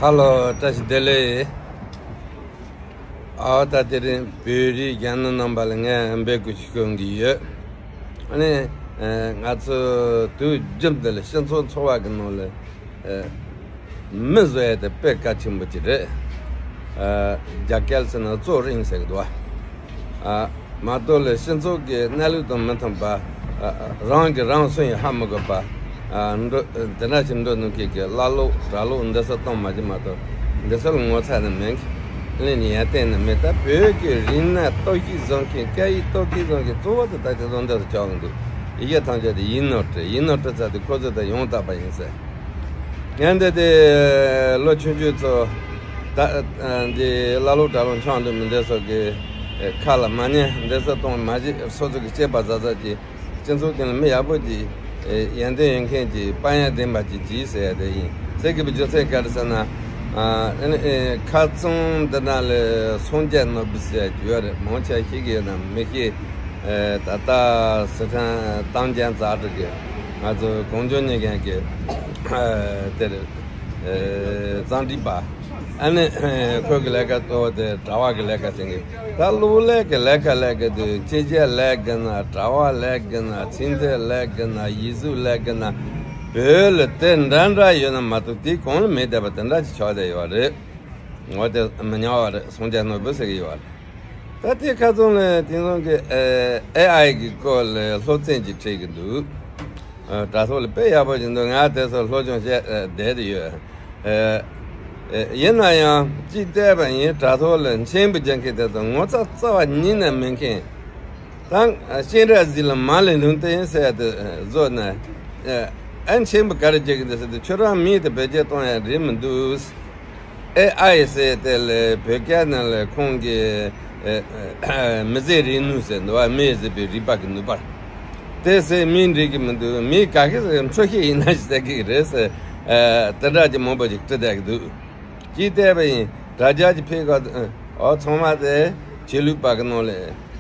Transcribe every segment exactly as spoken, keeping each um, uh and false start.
ཧ་ལོ། བཀྲ་ཤིས་བདེ་ལེགས། ཨ་ད་དེ་རིང་བོད་རིགས་རྒན་ལགས་རྣམ་པ་ལ་ངས་འབོད་སྐུལ་ཞིག་སྐྱོན་གྱི་ཡོད། ཨ་ནི་ཨ་ང་ཚོ་དུས་རྒྱུན་དུ་ལ་སྤྱི་ཚོགས་འཚོ་བ་གི་ནང་ལ་ཨ་མི་བཟོ་ཡ་དེ་དཔེ་གལ་ཆེན་པོ་ཅིག་རེད། ཨ་རྒྱ་སྐད་ཟེར་ན་གཙོ་རིང་ཟེར་གི་འདུག་བ། ཨ་མ་གཏོགས་ལས་སྤྱི་ཚོགས་ཀྱི་གནས་ལུགས་དང་མི་མཐུན་པ། ཨ་རང་གིས་རང་སུན་ཡང་ཧ་མི་གོ་བ། ཨ་འགྲོ་དེ་འདྲ་ཞིག་འགྲོ་ནུས་མཁན་གྱི་བླ་ལོག་གྲྭ་ལོག་འདི་ཚོ་གཏོང་མ་བྱེད་མ་གཏོགས་འདི་ཚོ་ལ་ངོ་ཚ་ནི་མེད། ལན་ཡང་གཏན་ནི་མེད། ད་བོད་ཀྱི་རིག་གནས་གཏོར་བཤིག་བཟོ་མཁན། སྐད་ཡིག་གཏོར་བཤིག་བཟོ་མཁན་གཙོ་བོ་དེ་ད་ཆ་ཚང་འདི་ཚོ་ཆགས་འདུག་ཡི་གེ་ཐམས་ཅད་དེ་ཡིག་ནོར་བྲིས། ཡིག་ནོར་བྲིས་ཚར་དུས་ཁོ་ཚོ་ད་ཡང་དག་པ་ཡིན་ཟེར། ངས་འདི་དེ་ལོ་ཆུང་ཆུང་ཚོ་ད་འདི་བླ་ལོག་གྲྭ་ལོག་འཆམ་འདུག་མི་འདི་ཚོ་གི་ཁ་ལ་མ་ཉན། འདི་ཚོ་གཏོང་མ་བྱེད། སོ་སོ་གི་སྐྱེས་པ་བཟའ་ཚོ་གི་སྤྱི་ཚོགས་སྟེང་ལ་མི་ཡག་པོ་ཅིག་ཡོན་ཏན་ཡོད་མཁན་གྱི་དཔལ་ཡོན་ལྡན་པ་ཅིག་གྱིས་ཟེར་ཡ་དེ་ཡིན་ཟེར་གི་བུ་རྒྱུ་མཚན་ག་རེ་ཟེར་ན། ཨ་ནི་ཁ་རྩང་འདི་ན་ལ་སངས་རྒྱས་ནོར་བུ་ཟེར་ཡ་ཡོད་རེད། མང་ཆེ་ཤེས་གི་ཡོད་ན་མི་ཤེས། ཨེ་ད་ལྟ་སི་ཁྲོན་གཏམ་རྒྱན་རྩ་དྲུག་གི་ང་ཚོ་གངས་ལྗོངས་མི་རྒན་གྱི་ཨེ་དེར་ཨེ་རྩོམ་སྒྲིག་པ། ཨ་ནི་ཨེ་ཁོ་གི་ལས་ཀ་གཙོ་བོ་དེ་དྲ་བ་གི་ལས་ཀ་བྱེད་གི། ད་གློག་ཀླད་ཀྱི་ལས་ཀ་ལས་གི་དུས་སྤྱི་ཁྱབ་ལས་གི་ན། དྲ་བ་ལས་གི་ན། ཚིག་མཛོད་ལས་གི་ན། ཡིག་གཟུགས་ལས་གི་ན། བོད་ལ་དེ་འདྲ་འདྲ་ཡོད་ན་མ་གཏོགས་དེ་གང་ལ་མེད་བསྡད་པ་དེ་འདྲ་ཅིག་ཆགས་བསྡད་ཡོད་རེད། ངོ་དེ་མི་ཉག་བ་རེད། སངས་རྒྱས་ནོར་བུ་ཟེར་གི་ཡོད་རེད། ད་དེ་ཁ་ཚང་ལ་དེང་སང་གི་ཨེ་ཨེ་ཨའི་གི་སྐོར་ལ་སློབ་ཚན་ཅིག་ཁྲིད་གི་འདུག་ཨ་དྲ་ཐོག་ལ་དཔེ་ཡག་པོ་ཅིག་འདུག་ང་དེ་ཚོ་སློབ་སྦྱོང་བྱས་ཨ་བསྡད་དེ་ཡོད། ཨེ་ཨེ་ཡིན་ན་ཡང་ཅིག་བལྟས་པ་ཡིན། དྲ་ཐོག་ལ་མཆན་བུ་རྒྱག་མཁན་དེ་ཚོ་ངོ་ཚ་རྩ་བ་ཉིད་ནས་མེད་མཁན། ད་སྤྱན་རས་གཟིགས་ལ་མ་ལས་ལུང་བསྟན་ཟེར་ཡ་དེ་བཟོ་ན། ཨ་མཆན་བུ་ག་རེ་རྒྱག་གི་འདུག་ཟེར་དུས་ཁྱོད་རང་མིང་དེ་བེད་སྤྱོད་གཏོང་ཡ་རེད་མི་འདུག་ཨེ་ཨའི་ཟེར་དེ་ལས་བོད་སྐད་ནང་ལ་ཁོང་གི་ཨེ་མི་ཟད་རིག་ནུས་ཟེར་འདུག་བ། མི་ཟད་པའི་རིག་པ་གི་ནུས་པ། དེ་ཟེར་མིང་འགྲིག་གི་མི་འདུག་མི་ག་གི་ཟེར་འཕྲོ་ཤེས་ཡིན་ན་ཞིག་ཟེར་གི་རེད་ཟེར། ཨ་དེ་འདྲ་ཅིག་མང་པོ་ཅིག་བྲིས་བསྡད་གི་འདུག་ཅིག་བལྟས་པ་ཡིན། དྲ་རྒྱ་ཅིག་ཕེབས་ག་ཨོ་ཚང་མ་དེ་ཆོས་ལུགས་པ་གི་ནང་ལ་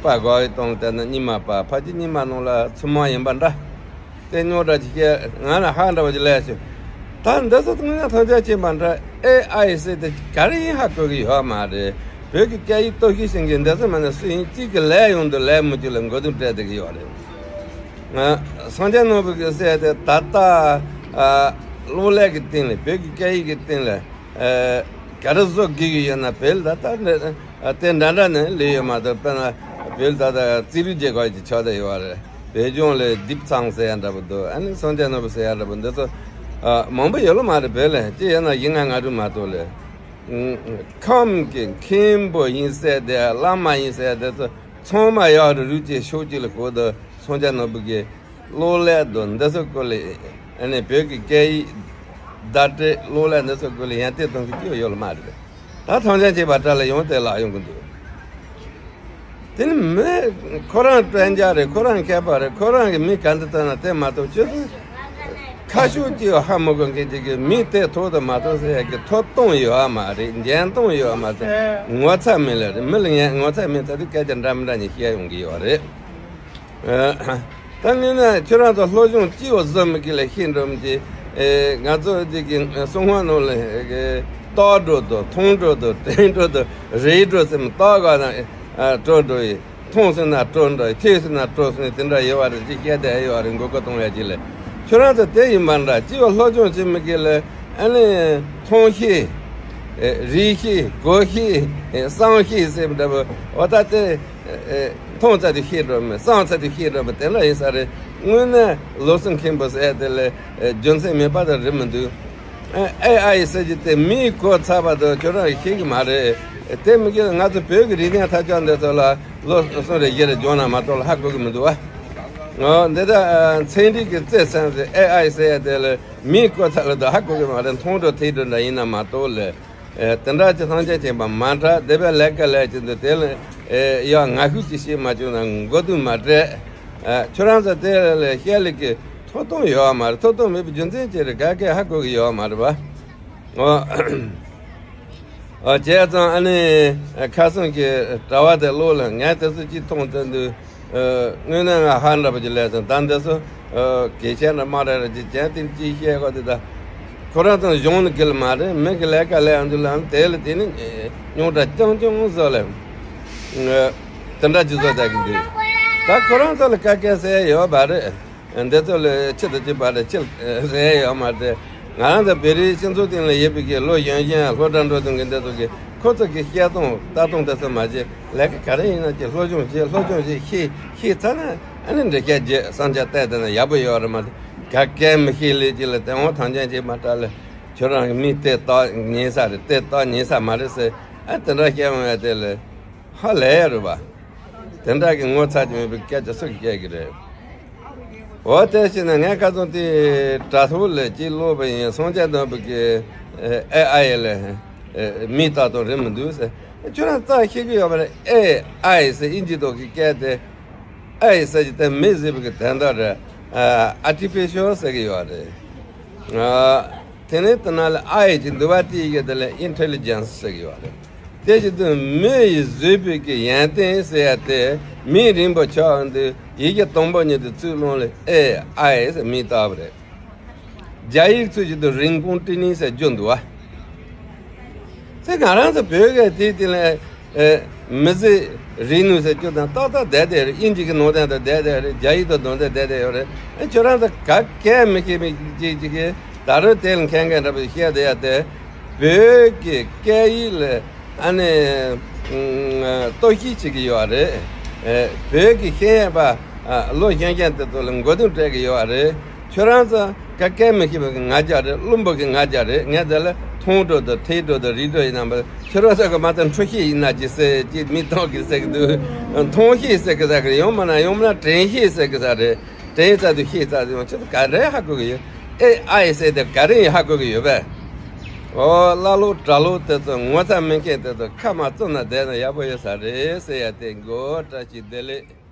པ་དགའ་བའི་སྟོང་དེ་ནི་རྙིང་མ་པ། ཕལ་ཆེར་རྙིང་མ་ནང་ལ་ཚུལ་མང་ཡིན་པ་འདྲ། དེ་རྙོག་དྲ་ཅིག་བཤད། ང་ལ་ཧ་འདྲ་བ་ཅིག་ལས་བྱུང་། ད་འདི་ཚོ་དངོས་གནས་ཐམས་ཅད་མཁྱེན་པ་འདྲ། ཨེ་ཨའི་ཟེར་དེ་ག་རེ་ཡིན་ཧ་གོ་གི་ཡོད་མ་རེད། བོད་ཀྱི་སྐད་ཡིག་གཏོར་བཤིག་བྱེད་མཁན་འདི་ཚོ་མ་ནས་སུ་ཡིན། གཅིག་གི་ལས་ཡོང་དུས་ལས་མི་གཅིག་ལ་མགོ་རྡུང་སྤྲད་བསྡད་ཀྱི་ཡོད་རེད། ང་སངས་རྒྱས་ནོར་བུ་གི་ཟེར་དེ་ད་ལྟ་ཨ་གློག་ཀླད་ཀྱི་སྟེང་ལ། བོད་ཀྱི་སྐད་ཡིག་གི་སྟེང་ལ་ཨ་ག་རེ་བཟོ་དགོས་ཀྱི་ཡོད་ན། བོད་ལ་ད་ལྟ་འདི་ཨ་དེ་འདྲ་འདྲ་ནས་ལས་ཡོད་མ་གཏོགས། དཔེར་ན་བོད་ལ་ད་ལྟ་རྩིས་རིག་བྱེད་དགོས་ཀྱི་ཆགས་བསྡད་ཡོད་རེད། བོད་ལྗོངས་ལ་དིབ་ཚང་ཟེར་ཡ་འདྲ་པོ་འདུག་ཨ་ནི་སངས་རྒྱས་ནོར་བུ་ཟེར་ཡ་འདྲ་པོ་འདི་ཚོ་ཨ་མང་པོ་ཡོད་ལ་མ་རེད། བོད་ལ་ཅི་ཡོད་ན་བཞི་ལྔ་ལྔ་དྲུག་མ་གཏོགས་ལས། ཨུམ། ཁམས་ཀྱི་མཁན་པོ་ཡིན་ཟེར་དེ། བླ་མ་ཡིན་ཟེར་དེ་ཚོ་ཚང་མ་ཡག་རུ་རུ་གྱི་ཕྱོགས་གཅིག་ལ་བསྐོར་དུ། སངས་རྒྱས་ནོར་བུ་གི་གློག་ཀླད་དང་འདི་ཚོ་སྐོར་ལ། ཨ་ནི་བོད་ཀྱི་སྐད་ཡིག་བརྡ་སྤྲོད་གློག་ཀླད་འདི་ཚོ་སྐོར་ལ་ཡང་བལྟས་གཏོང་གི་ཅི་ཡོད་ལ་མ་རེད། ད་ཐང་ཆེན་བྱས་པ་འདྲ་ལ་ཡང་དེ་ལག་ཡོང་གི་འདུག་དེ་ནི་མི་ཁོ་རང་དྲན་རྒྱ་རེད། ཁོ་རང་མཁས་པ་རེད། ཁོ་རང་གི་མི་ག་འདི་ལྟ་ན་དེ་མ་གཏོགས་ཁྱོད་ཚོ་ཁ་ཤུགས་ཀྱིས་ཧ་མི་གོ་མཁན་ཅིག་གི་མི་དེ་ཐོག་ཏུ་མ་གཏོགས་ཟེར་ཡ་གི་ཐོབ་ཐང་ཡོད་མ་རེད། འཇོན་ཐང་ཡོད་མ་རེད། ངོ་ཚ་མེད་ལ་རེད། མི་ལ་ངན་ངོ་ཚ་མེད་ཚ་དུས་སྐད་ཆ་འདྲ་མི་འདྲ་ཉིད་བཤད་ཡོང་གི་ཡོད་རེད། ཨ་ད་ངས་ན་ཁྱོད་རང་ཚོ་སློབ་སྦྱོང་ཅི་བ་བཟོ་མི་དགོས་ལ་ཤེས་འགྲོ་མི་དེ། ཨེ་ང་ཚོ་འདི་གི་གསང་བ་ནང་ལ་ཨེ་ཏོག་འགྲོ་དང་མཐོང་འགྲོ་དང་དྲན་འགྲོ་དང་རེག་འགྲོ་ཟེར་མི་ཏོག་ག་ན་ཨ་སྤྲོ་འགྲོ་ཡི། མཐོང་ཟེར་ན་སྤྲོ་འགྲོ་ཡི། ཐོས་ཟེར་ན་སྤྲོ་ཟེར་ནས་དེ་འདྲ་ཡོད་བ་རེད། ཅི་བཤད་དེ་ཡོད་བ་རེད། མགོ་སྐོར་གཏོང་ཡ་ཅི་ལས། ཁྱོད་རང་ཚོ་དེ་ཡིན་པ་འདྲ་ཅི་བ་སློབ་སྦྱོང་བྱེད་མི་དགོས་ལ། ཨ་ནི་མཐོང་ཤེས། ཨེ་རིག་ཤེས། གོ་ཤེས། ཨེ་བསམ་ཤེས་ཟེར་བ་འདྲ་པོ། འོ་ད་དེ་ཨེ་མཐོང་ཚར་དུས་ཤེས་འགྲོ་མི། བསམ་ཚར་དུས་ཤེས་འགྲོ་མི་དེ་འདྲ་ཡིན་ས་རེད། དངོས་གནས་ལོ་གསུམ་མཁན་པོ་ཟེར་ཡ་དེ་ལ་ཨེ་རྒྱུ་མཚན་མེད་པ་དང་རེད་མི་འདུག་ཨེ་ཨེ་ཨའི་ཟེར་གྱི་དེ་མིས་གོ་ཚར་བ་དང་ཁྱོད་རང་ཤེས་གི་མ་རེད། དེ་མི་དགོས། ང་ཚོ་བོད་ཀྱི་རིག་གནས་ཐ་ཆགས་འདི་ཚོ་ལ་ལོ་གསུམ་རེ་བཞི་རེ་སྦྱོང་ན་མ་གཏོགས་ལ་ཧ་གོ་གི་མི་འདུག་བ། འོ་འདི་ལྟར་ཚན་རིག་གི་རྩེ་ཚན་ཟེར་ཨེ་ཨའི་ཟེར་ཡ་དེ་ལ་མིས་གོ་ཚར་ལ་དང་ཧ་གོ་གི་མ་རེད། མཐོང་འགྲོ་ཐོས་འགྲོ་འདྲ་ཡིན་ན་མ་གཏོགས་ལས། ཨེ་དེ་འདྲ་ཅིག་ཐང་ཆད་ཅན་པ་མ་འདྲ། དེ་བས་ལས་ཀ་ལས་ཀྱི་འདུག་དེ་ལ་ཨེ་ཡ་ང་ཤུགས་ཅིག་བྱེད་མ་བཅུག་ན་མགོ་དུ་མ་བྲེག་ཨེ་ཁྱོད་རང་ཚོ་དེ་ལ་བཤད་ལས་ཀྱི་ཐོབ་ཐང་ཡོད་མ་རེད། ཐོབ་ཐང་མེད་པའི་རྒྱུ་མཚན་ཅི་རེད། ག་གེ་ཧ་གོ་གི་ཡོད་མ་རེད་པ། ཨོ། ཨ་བྱས་ཙང་ཨ་ནི་ཁ་སང་གི་དྲ་བ་དེ་ཀློག་ལ་ངས་དེ་ཚོ་ཅིག་མཐོང་ཚར་དུས། ཨ་དངོས་གནས་ང་ཧ་འདྲ་པོ་ཅིག་ལས་སོང་། ད་འདི་ཚོ་ཨ་གལ་ཆེ་འདྲ་མ་རེད་ར་ཅིག་ཅན་དེ་ཅིག་བཤད་གོ་དེ་ད་ ཁོ་རང་ཚོ་གཞུང་ནས་གིལ་མ་རེད། མི་གི་ལས་ཀ་ལས་ཡང་འདུག་ལ་དེ་ལ་དེ་ནི་རྙོག་དྲ་རྐྱང་རྐྱང་བཟོ་ལ་དེ་འདྲ་ཅི་བཟོ་ད་གི་འདུག་ད་ཁོ་རང་ཚོ་ལ་ཀ་ཀ་ཟེར་ཡོད་པ་རེད། འདི་ཚོ་ལ་ཆེད་དུ་ཅི་བ་རེད། ཆེད་ཟེར་ཡོད་མ་རེད། ང་རང་ཚོ་བོད་རིགས་སྤྱི་ཚོགས་སྟེང་ལ་ཡོད་པའི་གི་ལོ་གཞོན་གཞོན་སློབ་གྲྭ་འགྲོ་དུས་གི་འདི་ཚོ་གི་ཁོ་ཚོ་གི་བཤད་སྟངས་ལྟ་སྟངས་དེ་ཚོ་མ་བྱེད། ལས་ཀ་ག་རེ་ཡིན་ན་ཅི་སློབ་སྦྱོང་བྱེད། སློབ་སྦྱོང་བྱེད་ཤེས་ཤེས་ཚར་ན་ཨ་ནི་འདྲི་སྐད་བརྗེད་བསམ་འཆར་བལྟས་དེ་ན་ཡག་པོ་ཡོད་རེད་མ་གཏོགས་ག་གལ་མི་ཤེས་ལས་ཅི་ལ་དེ་འོང་ཐང་ཅན་ཅིག་མ་སྐྲག་ལ་ཁྱོད་རང་གི་མི་དེ་ལྟ་ཉན་ས་རེད། དེ་ལྟ་ཉན་ས་མ་རེད་ཟེར། ཨ་དེ་འདྲ་བཤད་འོང་ཡ་དེ་ལ་ཧ་ལས་ཡ་རེད་པ། དེ་འདྲ་གི་ངོ་ཚ་གི་མེད་པའི་སྐད་ཆ་སུ་གིས་བཤད་གི་རེད། འོ་དེ་བྱས་ན་ངས་ཁ་སང་དེ་དྲ་ཐོག་ལ་ཅིག་ཀློག་པ་ཡིན། སངས་རྒྱས་སྟོན་པ་གི་ཨེ་ཨའི་ལ་མིང་བཏགས་སྟངས་རེད་མི་འདུག་ཟེར། ཁྱོད་རང་རྩ་ཤེས་ཀྱི་ཡོད་པ་རེད། ཨེ་ཨའི་ཟེར་དབྱིན་ཇི་ཐོག་གི་སྐད་དེ་ཨའི་ཟེར་གྱི་དེ་མི་ཟེར་བ་གི་དོན་དག་རེད། ཨ་ཨར་ཊི་ཕི་ཤལ་ཟེར་གི་ཡོད་རེད། ཨ་དེ་ནས་དེ་ནང་ལ་ཨའི་ཅིག་འདུག་པ། དེ་ཡི་གེ་དེ་ལ་ཨིན་ཊེ་ལི་ཇེན་སི་ཟེར་གི་ཡོད་རེད། དེ་བཞིན་དུ་མི་ཡིས་བཟོས་པའི་གི་ཡོན་ཏན་ཟེར་ཡ་དེ་མིང་རིང་པོ་ཆགས་འདུག་ཡི་གེ་དང་པོ་ཉིད་དུ་ཚུར་བླངས་ལ་ཨེ་ཨའི་ཟེར་མིང་བཏགས་པ་རེད། རྒྱ་ཡིག་ཚུལ་བཞིན་དུ་རིན་གོང་ཏི་ནིང་ཟེར་བརྗོད་འདུག་བ། དེ་ང་རང་ཚོ་བོད་སྐད་དེ་དེ་ལ་ཨེ་མི་ཟེར་རིན་ནུ་ཟེར་བརྗོད་དང་ཏག་ཏག་བསྡད་བསྡད་རེད། དབྱིན་ཇི་གི་ནང་དོན་དང་བསྡད་བསྡད་རེད། རྒྱ་ཡིག་དང་དོན་དང་བསྡད་བསྡད་ཡོད་རེད། ཨེ་ཁྱོད་རང་ཚོ་ག་གལ་མི་ཤེས་མི་ཅིག་ཅིག་གིས་ད་རུང་དེ་ལ་མཁས་མཁན་འདྲ་པོ་བཤད་བསྡད་ཡ་དེ་བོད་ཀྱི་སྐད་ཡིག་ལ་ཨ་ནི་ཨ་གཏོར་བཤིག་བྱེད་ཀྱི་ཡོད་རེད། ཨེ་བོད་ཀྱི་ཤེས་ཡོན་པ་ཨ་ལོ་གཞོན་གཞོན་དེ་ཚོ་ལ་མགོ་རྟིང་སྤྲད་ཀྱི་ཡོད་རེད། ཁྱོད་རང་ཚོ་ག་གལ་མི་ཤེས་པ་གི་ང་རྒྱལ་རེད། བླུན་པོ་གི་ང་རྒྱལ་རེད། ངས་དེ་ལ་མཐོང་འགྲོ་དང་ཐོས་འགྲོ་དང་རིག་འགྲོ་ཡིན་ནམ། ཁྱོད་རང་ཚོ་གི་མ་ཚད་འཁྲུལ་ཤེས་ཡིན་ན་ཅི་ཟེར་ཅི་མི་མཐོང་གི་ཟེར་གི་འདུག་མཐོང་ཤེས་ཟེར་གི་ཟེར་གི་ཡོང་མ་ན་ཡོང་མ་ན་དྲན་ཤེས་ཟེར་གི་ཟེར་རེད། དྲན་ཚར་དུས་ཤེས་ཚར་དུས་ཡོང་ཁྱོད་ཚོ་ག་རེ་ཧ་གོ་གི་ཡོད། ཨེ་ཨའི་ཟེར་དེ་ག་རེ་ཧ་གོ་གི་ཡོད་པས། ཨོ་ཀླ་ཀློ་གྲྭ་ལོག་དེ་ཚོ་ངོ་ཚ་མེད་མཁན་དེ་ཚོ་ཁ་མ་བཙུམ་ན་བསྡད་ན་ཡག་པོ་ཡོད་ས་རེད་ཟེར་ཡ་དེ་མགོ་བཀྲ་ཤིས་བདེ་ལེགས།